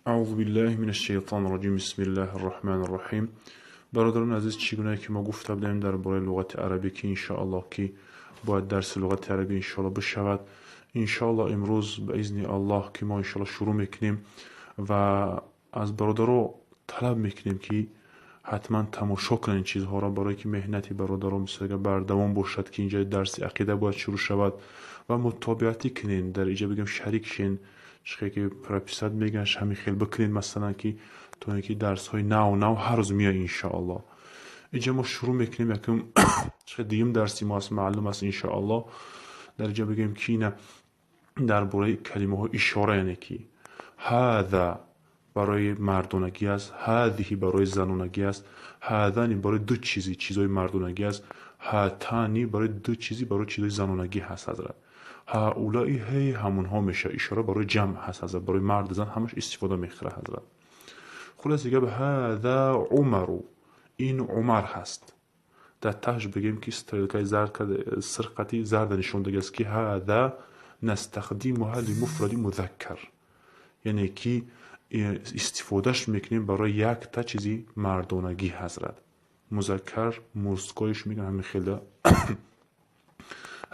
أعوذ بالله من الشیطان الرجیم. بسم الله الرحمن الرحیم. برادران عزیز، چگونه که ما گفته بودیم درباره لغت عربی که انشاءالله که باید درس لغت عربی انشاءالله بشود، انشاءالله امروز به اذن الله که ما انشاءالله شروع میکنیم و از برادرها طلب میکنیم که حتما تماشا کنند این چیزها را، برای که مهنت برادران مثل بردوام باشد که اینجا درس عقیده باید شروع شود و متابعتی کنین. در اینجا بگم شریک شین، چه که прописать میگن، همین خیلی بکنین، مثلا که تا اینکه درس های نو نو هر روز میاد انشاءالله. اینجا ما شروع میکنیم. یکم چه دیگه درسی ما است، معلوم است انشاءالله. در اینجا بگیم که اینه درباره کلمه ها اشاره، یعنی که هذا برای مردانگی است، هذه برای زنانگی است، هذانی برای دو چیزی، چیزای مردانگی است، هاتانی برای دو چیزی، برای چیزای زنانگی هست حضرت. هؤلاء هی همونها میشه، اشاره برای جمع هست حضرت، برای مرد زن همش استفاده میخوره حضرت. خلاص دیگه هذا عمر، این عمر هست. در تاش بگیم که стрелка ی زرد، سرقتی زرد نشون دیگه است که هذا نستخدمها لمفرد مذکر، یعنی که استفادهش میکنیم برای یک تا چیزی مردانگی حضرت، مذکر мужской ش میگن همین خیلی.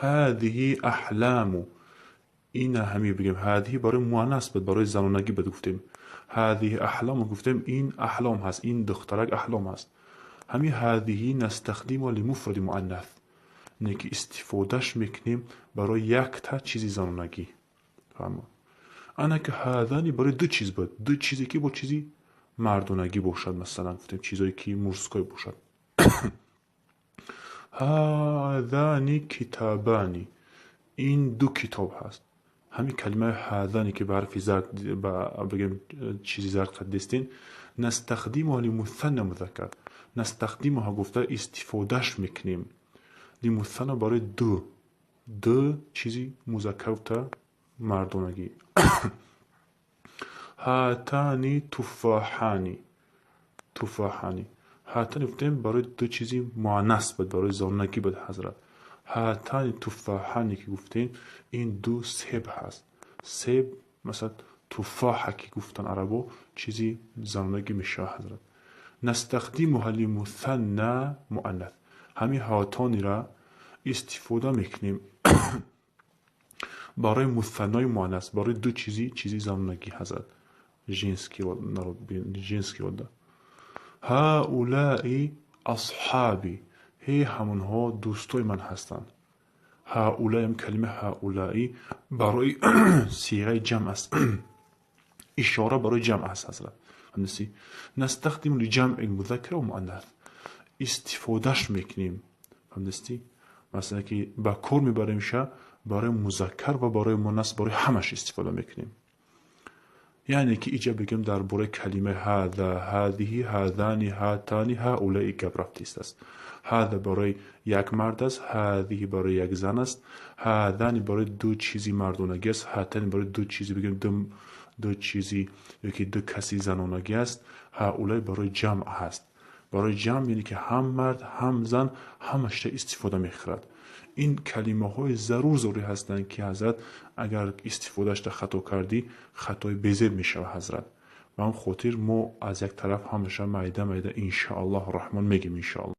هذه احلام، این همی بگیم هذه برای مؤنث بود، برای زنانگی بود گفتیم. هذه احلام گفتیم این احلام هست، این دخترک احلام هست. همی هذه نستخدم لمفرد مؤنث، یعنی که استفادهش میکنیم برای یک تا چیزی زنانگی. فهمو؟ انا که هذانی برای دو چیز بود، دو چیزی که با چیزی مردانگی باشد، مثلا گفتیم چیزایی که мужской باشد. هذانی کتابانی، این دو کتاب هست. همین کلمه هذانی که به حرف زرد بگیم چیزی زرد قد دستین، نستخدمها لمثنى مذکر. نستخدمها گفته استفادهش میکنیم، لمثنى برای دو، دو چیزی مذکر گفته مردانگی. هاتانی تفاحانی، تفاحانی، هاتانی گفتیم برای دو چیزی مؤنث بود، برای زنانگی بود حضرت. هاتانی تفاحانی که گفتیم این دو سیب هست. سیب مثلا تفاحه که گفتن عربو چیزی زنانگی میشه حضرت. نستخدمها لمثنى مؤنث، همین هاتانی را استفاده میکنیم برای مثنای مؤنث، برای دو چیزی، چیزی زنانگی حضرت، женский женский рода. هؤلاء اصحابی، هی همونها دوستای من هستند. هؤلاء هم کلمه هؤلاء برای صیغه جمع است، اشاره برای جمع است حضرت. فهمدی؟ نستخدم لجمع المذکر و مؤنث، استفادهش میکنیم. فهمدی؟ مثلا که با کار میبریم برای مذکر و برای مؤنث، برای همش استفاده میکنیم. یعنی که اینجا بگم درباره کلمه هذا، هذه، هذانی، هاتانی، هؤلاء گپ رفتی است. هذا برای یک مرد است، هذه برای یک زن است، هذانی برای دو چیزی مردانگی است، هاتانی برای دو چیزی بگم دو چیزی یکی دو کسی زنانگی است، هؤلاء برای جمع هست. برای جمع یعنی که هم مرد هم زن همش استفاده میخورد. این کلمه های ضرور ضروری هستند که حضرت اگر استفادهش در خطا کردی، خطای بزرگ میشه حضرت. و هم خاطر ما از یک طرف همیشه میده میده انشاءالله الرحمن میگیم انشاءالله.